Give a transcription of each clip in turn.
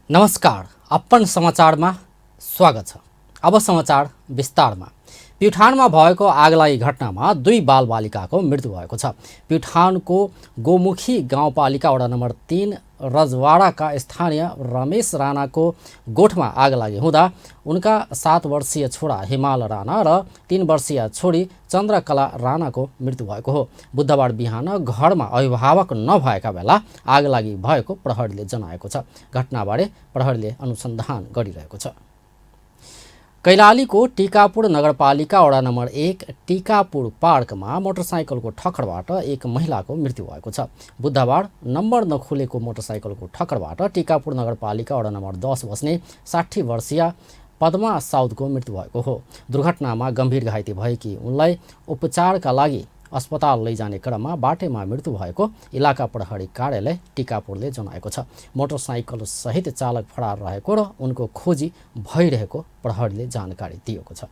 नमस्कार, अपन समाचारमा स्वागत छ। अब समाचार विस्तारमा। प्युठानमा भएको आगलागी घटनामा 2 बालबालिकाको मृत्यु भएको छ। प्युठानको गोमुखी गाउँपालिका वडा नम्बर 3 रजवाडाका स्थानीय रमेश राणाको गोठमा आगलागी हुँदा उनका 7 वर्षीय छोरा हिमाल राणा र 3 वर्षीय छोरी चन्द्रकला राणाको मृत्यु भएको हो। बुधबार बिहान घरमा अभिभावक नभएका बेला आगलागी भएको प्रहरीले जनाएको छ। घटनाबारे प्रहरीले अनुसन्धान गरिरहेको छ। कैलालीको टिकापुर नगरपालिका वडा नम्बर 1 टिकापुर पार्कमा मोटरसाइकलको ठक्करबाट एक महिलाको मृत्यु भएको छ। बुधबार नम्बर नखुलेको मोटरसाइकलको ठक्करबाट टिकापुर नगरपालिका वडा नम्बर 10 बस्ने 60 वर्षीय पद्मा साउदको मृत्यु भएको हो। दुर्घटनामा गम्भीर घाइते भएकी उनलाई उपचारका लागि अस्पताल लैजाने क्रममा बाटैमा मृत्यु भएको इलाका प्रहरी कार्यालय टिकापुरले जनाएको छ। मोटरसाइकल सहित चालक फरार रहेको र उनको खोजी भइरहेको प्रहरीले जानकारी दिएको छ।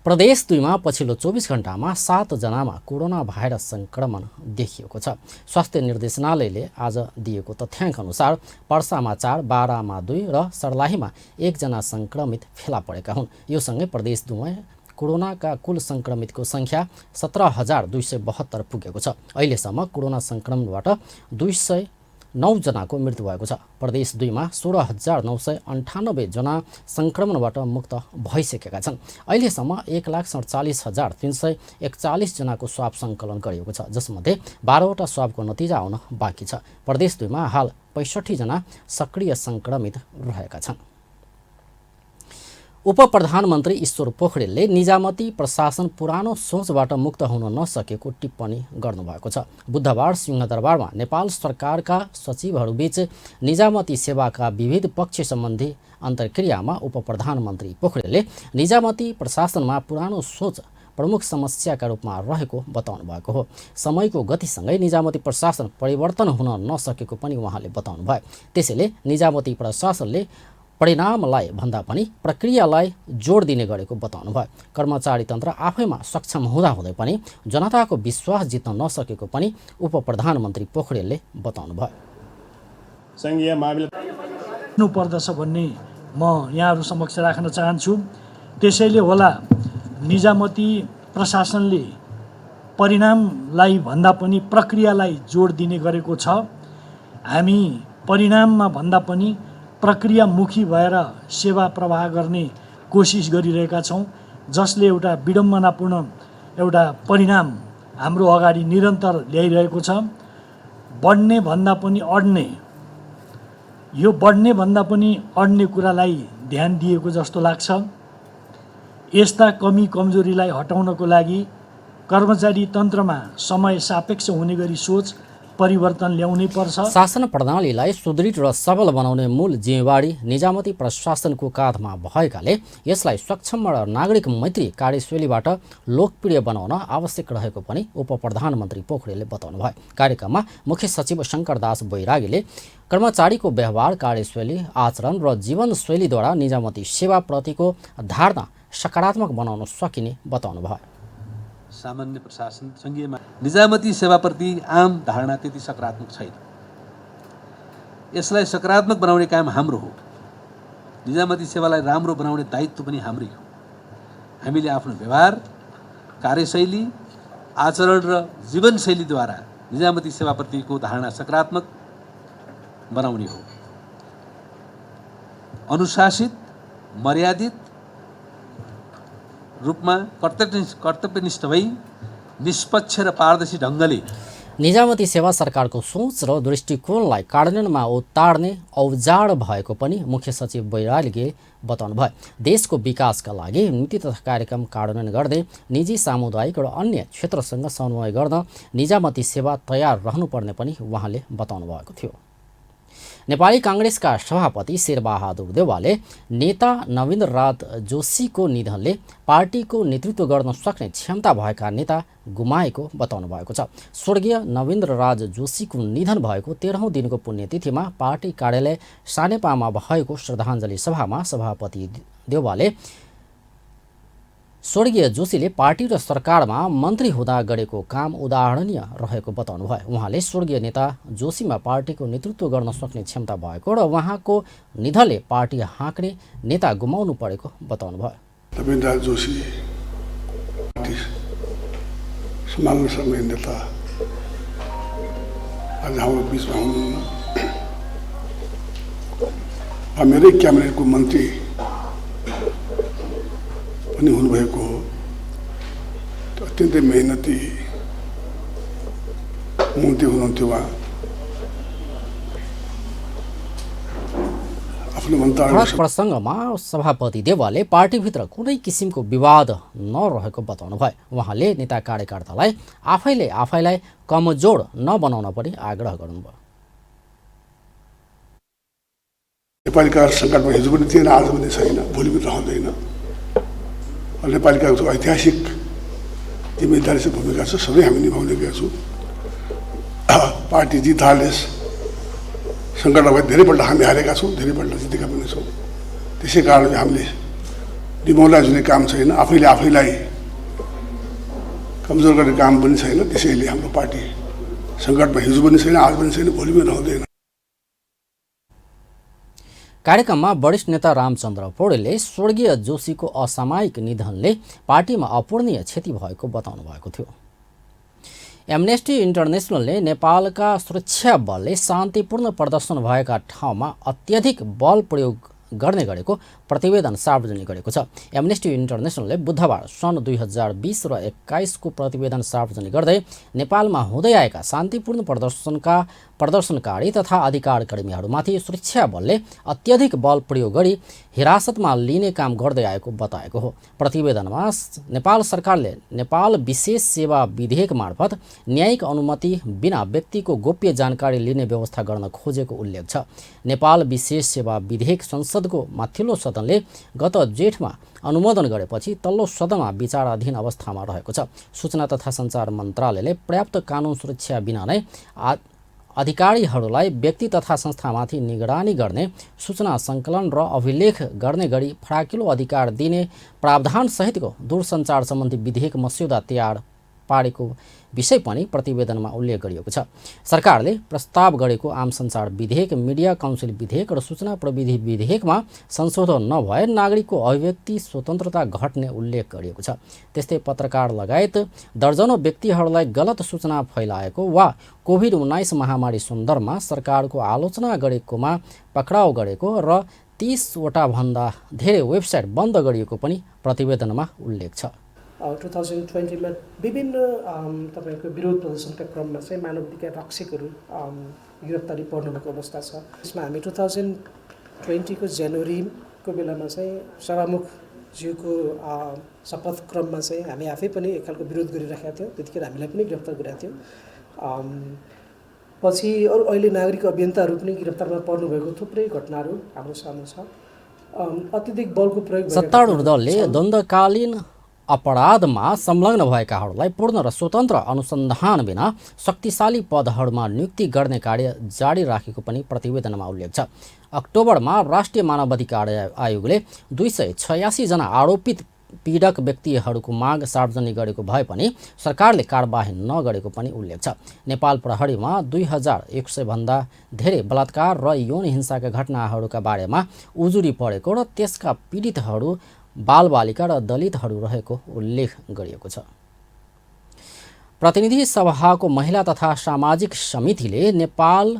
प्रदेश 2 मा पछिल्लो 24 घण्टामा 7 जनामा कोरोना भाइरस संक्रमण देखिएको छ। स्वास्थ्य निर्देशनालयले आज दिएको तथ्याङ्क अनुसार पर्सामा 4, बारामा 2 र सर्लाहीमा 1 जना संक्रमित फेला परेका हुन्। यो सँगै प्रदेश 2 मा कोरोनाका कुल संक्रमितको संख्या 17,272 पुगेको छ। अहिलेसम्म कोरोना संक्रमणबाट 209 जनाको मृत्यु भएको छ। प्रदेश 2 मा 16,998 जना संक्रमणबाट मुक्त भइसकेका छन्। अहिलेसम्म 1,47,341 जनाको स्वाब सङ्कलन गरिएको छ, जसमध्ये 12वटा स्वाबको नतिजा आउन बाँकी छ। प्रदेश 2 मा हाल 65 जना सक्रिय संक्रमित रहेका छन्। उप प्रधानमन्त्री ईश्वर पोखरेलले निजामती प्रशासन पुरानो सोचबाट मुक्त हुन नसकेको टिप्पणी गर्नुभएको छ। बुधबार सिंहदरबारमा नेपाल सरकारका सचिवहरूबीच निजामती सेवाका विविध पक्ष सम्बन्धी अन्तर्क्रियामा उप प्रधानमन्त्री पोखरेलले निजामती प्रशासनमा पुरानो सोच प्रमुख समस्याका रूपमा रहेको बताउनु भएको हो। समयको गतिसँगै निजामती प्रशासन परिवर्तन हुन नसकेको पनि उहाँले बताउनु भयो। त्यसैले निजामती प्रशासनले परिणामलाई भन्दा पनि प्रक्रियालाई जोड दिने गरेको बताउनु भयो। कर्मचारी तन्त्र आफैमा सक्षम हुँदाहुँदै पनि जनताको विश्वास जित्न नसकेको पनि उप प्रधानमन्त्री पोखरेलले बताउनु भयो। सङ्घीय मामिला पर्दछ भन्ने म यहाँहरू समक्ष राख्न चाहन्छु। त्यसैले होला निजामती प्रशासनले परिणामलाई भन्दा पनि प्रक्रियालाई जोड दिने गरेको छ। हामी परिणाममा भन्दा पनि प्रक्रियामुखी भएर सेवा प्रवाह गर्ने कोसिस गरिरहेका छौँ, जसले एउटा विडम्बनापूर्ण एउटा परिणाम हाम्रो अगाडि निरन्तर ल्याइरहेको छ। बढ्ने भन्दा पनि अड्ने, यो बढ्ने भन्दा पनि अड्ने कुरालाई ध्यान दिएको जस्तो लाग्छ। यस्ता कमी कमजोरीलाई हटाउनको लागि कर्मचारी तन्त्रमा समय सापेक्ष हुने गरी सोच परिवर्तन ल्याउनै पर्छ। शासन प्रणालीलाई सुदृढ र सबल बनाउने मूल जिम्मेवारी निजामती प्रशासनको काँधमा भएकाले यसलाई सक्षम र नागरिक मैत्री कार्यशैलीबाट लोकप्रिय बनाउन आवश्यक रहेको पनि उप प्रधानमन्त्री पोखरेलले बताउनु भयो। कार्यक्रममा मुख्य सचिव शङ्करदास बैरागीले कर्मचारीको व्यवहार, कार्यशैली, आचरण र जीवनशैलीद्वारा निजामती सेवाप्रतिको धारणा सकारात्मक बनाउन सकिने बताउनु भयो। सामान्य प्रशासन सङ्घीय निजामती सेवाप्रति आम धारणा त्यति सकारात्मक छैन। यसलाई सकारात्मक बनाउने काम हाम्रो हो। निजामती सेवालाई राम्रो बनाउने दायित्व पनि हाम्रै हो। हामीले आफ्नो व्यवहार, कार्यशैली, आचरण र जीवनशैलीद्वारा निजामती सेवाप्रतिको धारणा सकारात्मक बनाउने हो। अनुशासित, मर्यादित रूपमा कर्तव्यनिष्ठ भई निष्पक्ष र पारदर्शी ढङ्गले निजामती सेवा सरकारको सोच र दृष्टिकोणलाई कार्यान्वयनमा उतार्ने औजार भएको पनि मुख्य सचिव बैरागीले बताउनु भयो। देशको विकासका लागि नीति तथा कार्यक्रम कार्यान्वयन गर्दै निजी, सामुदायिक र अन्य क्षेत्रसँग समन्वय गर्न निजामती सेवा तयार रहनुपर्ने पनि उहाँले बताउनु भएको थियो। नेपाली काङ्ग्रेसका सभापति शेरबहादुर देउवाले नेता नवीन्द्र राज जोशीको निधनले पार्टीको नेतृत्व गर्न सक्ने क्षमता भएका नेता गुमाएको बताउनु भएको छ। स्वर्गीय नवीन्द्र राज जोशीको निधन भएको 13औं दिनको पुण्यतिथिमा पार्टी कार्यालय सानेपामा भएको श्रद्धाञ्जली सभामा सभापति देउवाले स्वर्गीय जोशीले पार्टी र सरकारमा मन्त्री हुँदा गरेको काम उदाहरणीय रहेको बताउनुभयो। उहाँले स्वर्गीय नेता जोशीमा पार्टीको नेतृत्व गर्न सक्ने क्षमता भएको र उहाँको निधनले पार्टी हाँक्ने नेता गुमाउनु परेको बताउनुभयो। तपेन्द्र जोशी पार्टी सम्हाल्न सक्ने नेता आज हाम्रो बिचमा हुनुहुन्न। मेरै क्याबिनेटको मन्त्री पनि हुनुभएको हो। अत्यन्तै मेहनती मन्त्री हुनुहुन्थ्यो उहाँ। आफ्नो मन्त्रालय प्रसङ्गमा सभापति देवालले पार्टीभित्र कुनै किसिमको विवाद नरहेको बताउनुभयो। उहाँले नेता कार्यकर्तालाई आफैलाई कमजोर नबनाउन पनि आग्रह गर्नुभयो। नेपाली काङ्ग्रेस सङ्कटमा हिजो पनि थिएन, आज पनि छैन, भोलि पनि रहँदैन। नेपाली काङ्ग्रेसको ऐतिहासिक जिम्मेदारी छ, भूमिका छ, सबै हामी निभाउँदै गएका छौँ। पार्टी जित हारले सङ्कटमा धेरैपल्ट हामी हारेका छौँ, धेरैपल्ट जितेका पनि छौँ। त्यसै कारणले हामीले डिमोरलाइज हुने काम छैन, आफैलाई कमजोर गर्ने काम पनि छैन। त्यसैले हाम्रो पार्टी सङ्कटमा हिजो पनि छैन, आज पनि छैन, भोलि पनि रहँदैन। कार्यक्रममा वरिष्ठ नेता रामचन्द्र पौडेलले स्वर्गीय जोशीको असामयिक निधनले पार्टीमा अपूरणीय क्षति भएको बताउनु भएको थियो। एमनेस्टी इन्टरनेसनलले नेपालका सुरक्षा बलले शान्तिपूर्ण प्रदर्शन भएका ठाउँमा अत्यधिक बल प्रयोग गर्ने गरेको प्रतिवेदन सार्वजनिक गरेको छ। एमनेस्टी इन्टरनेसनलले बुधबार सन् 2020 र 21 को प्रतिवेदन सार्वजनिक गर्दै नेपालमा हुँदै आएका शान्तिपूर्ण प्रदर्शनकारी तथा अधिकार कर्मीहरूमाथि सुरक्षा बलले अत्यधिक बल प्रयोग गरी हिरासतमा लिने काम गर्दै आएको बताएको हो। प्रतिवेदनमा नेपाल सरकारले नेपाल विशेष सेवा विधेयक मार्फत न्यायिक अनुमति बिना व्यक्तिको गोप्य जानकारी लिने व्यवस्था गर्न खोजेको उल्लेख छ। नेपाल विशेष सेवा विधेयक संसदको माथिल्लो सदनले गत जेठमा अनुमोदन गरेपछि तल्लो सदनमा विचाराधीन अवस्थामा रहेको छ। सूचना तथा सञ्चार मन्त्रालयले पर्याप्त कानुन सुरक्षा बिना नै अधिकारीहरूलाई व्यक्ति तथा संस्थामाथि निगरानी गर्ने, सूचना सङ्कलन र अभिलेख गर्ने गरी फराकिलो अधिकार दिने प्रावधान सहितको दूरसञ्चार सम्बन्धी विधेयक मस्यौदा तयार पारेको विषय पनि प्रतिवेदनमा उल्लेख गरिएको छ। सरकारले प्रस्ताव गरेको आम सञ्चार विधेयक, मिडिया काउन्सिल विधेयक र सूचना प्रविधि विधेयकमा संशोधन नभए नागरिकको अभिव्यक्ति स्वतन्त्रता घट्ने उल्लेख गरिएको छ। त्यस्तै पत्रकार लगायत दर्जनौं व्यक्तिहरूलाई गलत सूचना फैलाएको वा कोभिड-19 महामारी सन्दर्भमा सरकारको आलोचना गरेकोमा पक्राउ गरेको र 30 वटा भन्दा धेरै वेबसाइट बन्द गरिएको पनि प्रतिवेदनमा उल्लेख छ। 2020 मा विभिन्न तपाईको विरोध प्रदर्शनका क्रममा चाहिँ मानवाधिकार रक्षकहरू गिरफ्तारी पर्नुभएको अवस्था छ। यसमा हामी 2020 को जनवरीको बेलामा चाहिँ सभामुख ज्यूको शपथ क्रममा चाहिँ हामी आफै पनि एक खालको विरोध गरिरहेका थियौँ। त्यतिखेर हामीलाई पनि गिरफ्तार गरेका थियो। पछि अरू अहिले नागरिक अभियन्ताहरू पनि गिरफ्तारमा पर्नुभएको थुप्रै घटनाहरू हाम्रो सामु छ। अत्यधिक बलको प्रयोग सत्तारूढ दलले द्वन्द्वकालीन अपराधमा संलग्न भएकाहरूलाई पूर्ण र स्वतन्त्र अनुसन्धान बिना शक्तिशाली पदहरूमा नियुक्ति गर्ने कार्य जारी राखेको पनि प्रतिवेदनमा उल्लेख छ। अक्टोबरमा राष्ट्रिय मानवाधिकार आयोगले 286 जना आरोपित पीडक व्यक्तिहरूको माग सार्वजनिक गरेको भए पनि सरकारले कारबाही नगरेको पनि उल्लेख छ। नेपाल प्रहरीमा 2100 भन्दा धेरै बलात्कार र यौन हिंसाका घटनाहरूका बारेमा उजुरी परेको र त्यसका पीडितहरू बालबालिका र दलितहरू रहेको उल्लेख गरिएको छ। प्रतिनिधि सभाको महिला तथा सामाजिक समितिले नेपाल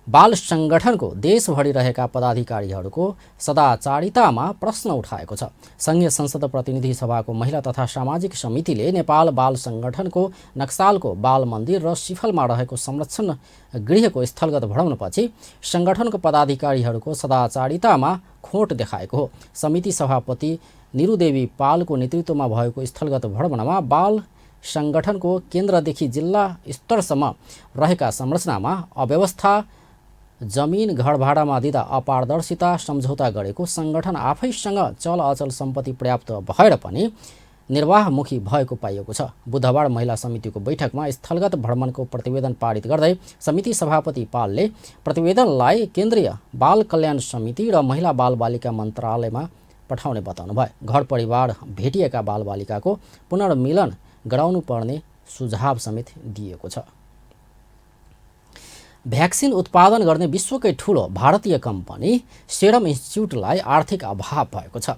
बाल संगठनको देशभरि रहेका पदाधिकारीहरूको सदाचारितामा प्रश्न उठाएको छ। संघीय संसद प्रतिनिधि सभाको महिला तथा सामाजिक समितिले नेपाल बाल संगठनको नक्सालको बाल मन्दिर र सिफलमा रहेको संरक्षण गृहको स्थलगत भ्रमणपछि संगठनको पदाधिकारीहरूको सदाचारितामा खोट देखाएको हो। समिति सभापति निरुदेवी पालको नेतृत्वमा भएको स्थलगत भ्रमणमा बाल संगठनको केन्द्रदेखि जिल्ला स्तरसम्म रहेका संरचनामा अव्यवस्था, जमिन घर भाडामा दिँदा अपारदर्शिता, सम्झौता गरेको, संगठन आफैसँग चल अचल सम्पत्ति पर्याप्त भएर पनि निर्वाहमुखी भएको पाइएको छ। बुधबार महिला समितिको बैठकमा स्थलगत भ्रमणको प्रतिवेदन पारित गर्दै समिति सभापति पालले प्रतिवेदनलाई केन्द्रीय बाल कल्याण समिति र महिला बालबालिका मन्त्रालयमा पठाउने बताउनुभयो। घर परिवार भेटिएका बालबालिकाको पुनर्मिलन गराउनु पर्ने सुझाव समेत दिएको छ। भ्याक्सिन उत्पादन गर्ने विश्वकै ठूलो भारतीय कम्पनी सेरम इन्स्टिच्युटलाई आर्थिक अभाव भएको छ।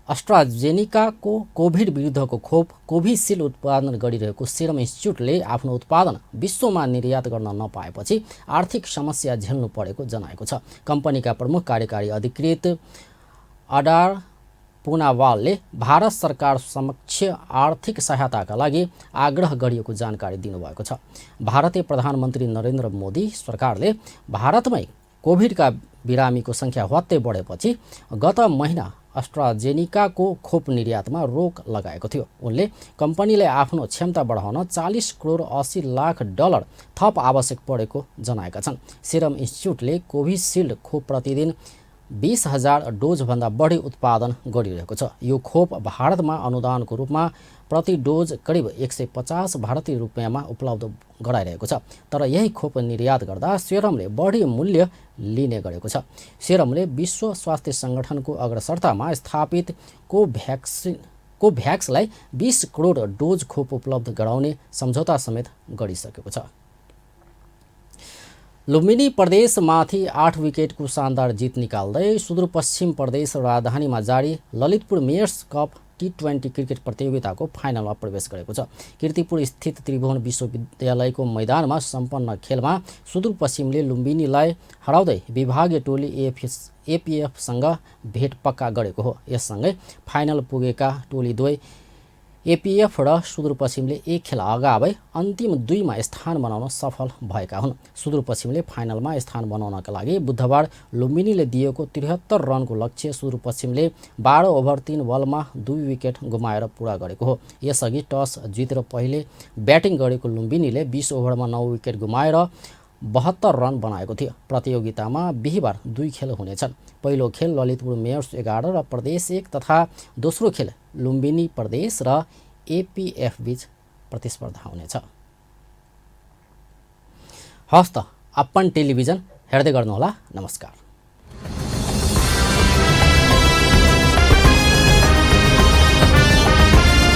अस्ट्राजेनिकाको कोभिड विरुद्धको खोप कोभिसिल्ड उत्पादन गरिरहेको सेरम इन्स्टिच्युटले आफ्नो उत्पादन विश्वमा निर्यात गर्न नपाएपछि आर्थिक समस्या झेल्नु परेको जनाएको छ। कम्पनीका प्रमुख कार्यकारी अधिकृत अडार पुनावालले भारत सरकार समक्ष आर्थिक सहायताका लागि आग्रह गरिएको जानकारी दिनुभएको छ। भारतीय प्रधानमन्त्री नरेन्द्र मोदी सरकारले भारतमै कोभिडका बिरामीको सङ्ख्या हत्तै बढेपछि गत महिना अस्ट्राजेनिकाको खोप निर्यातमा रोक लगाएको थियो। उनले कम्पनीले आफ्नो क्षमता बढाउन 40 करोड 80 लाख डलर थप आवश्यक परेको जनाएका छन्। सेरम इन्स्टिच्युटले कोभिसिल्ड खोप प्रतिदिन 20,000 डोजभन्दा बढी उत्पादन गरिरहेको छ। यो खोप भारतमा अनुदानको रूपमा प्रति डोज करिब 150 भारतीय रुपियाँमा उपलब्ध गराइरहेको छ। तर यही खोप निर्यात गर्दा सेरमले बढी मूल्य लिने गरेको छ। सेरमले विश्व स्वास्थ्य सङ्गठनको अग्रसरतामा स्थापित कोभ्याक्सलाई 20 करोड डोज खोप उपलब्ध गराउने सम्झौता समेत गरिसकेको छ। लुम्बिनी प्रदेशमाथि 8 विकेटको शानदार जित निकाल्दै सुदूरपश्चिम प्रदेश राजधानीमा जारी Lalitpur Myers cup T20 cricket प्रतियोगिताको फाइनलमा प्रवेश गरेको छ। कीर्तिपुर स्थित त्रिभुवन विश्वविद्यालयको मैदानमा सम्पन्न खेलमा सुदूरपश्चिमले लुम्बिनीलाई हराउँदै विभागीय टोली एपिएफसँग भेट पक्का गरेको हो। यससँगै फाइनल पुगेका टोली द्वै एपिएफ र सुदूरपश्चिमले एक खेल अगावै अन्तिम 2 मा स्थान बनाउन सफल भएका हुन्। सुदूरपश्चिमले फाइनलमा स्थान बनाउनका लागि बुधबार लुम्बिनीले दिएको 73 रनको लक्ष्य सुदूरपश्चिमले 12 ओभर 3 बलमा 2 विकेट गुमाएर पूरा गरेको हो। यसअघि टस जितेर पहिले ब्याटिङ गरेको लुम्बिनीले 20 ओभरमा 9 विकेट गुमाएर 72 रन बनाएको थियो। प्रतियोगितामा बिहीबार 2 खेल हुनेछन्। पहिलो खेल ललितपुर मेयर्स 11 र प्रदेश 1 तथा दोस्रो खेल लुम्बिनी प्रदेश र एपिएफ बीच प्रतिस्पर्धा हुनेछ। हस्त अपन टेलिभिजन हेर्दै गर्नुहोला। नमस्कार।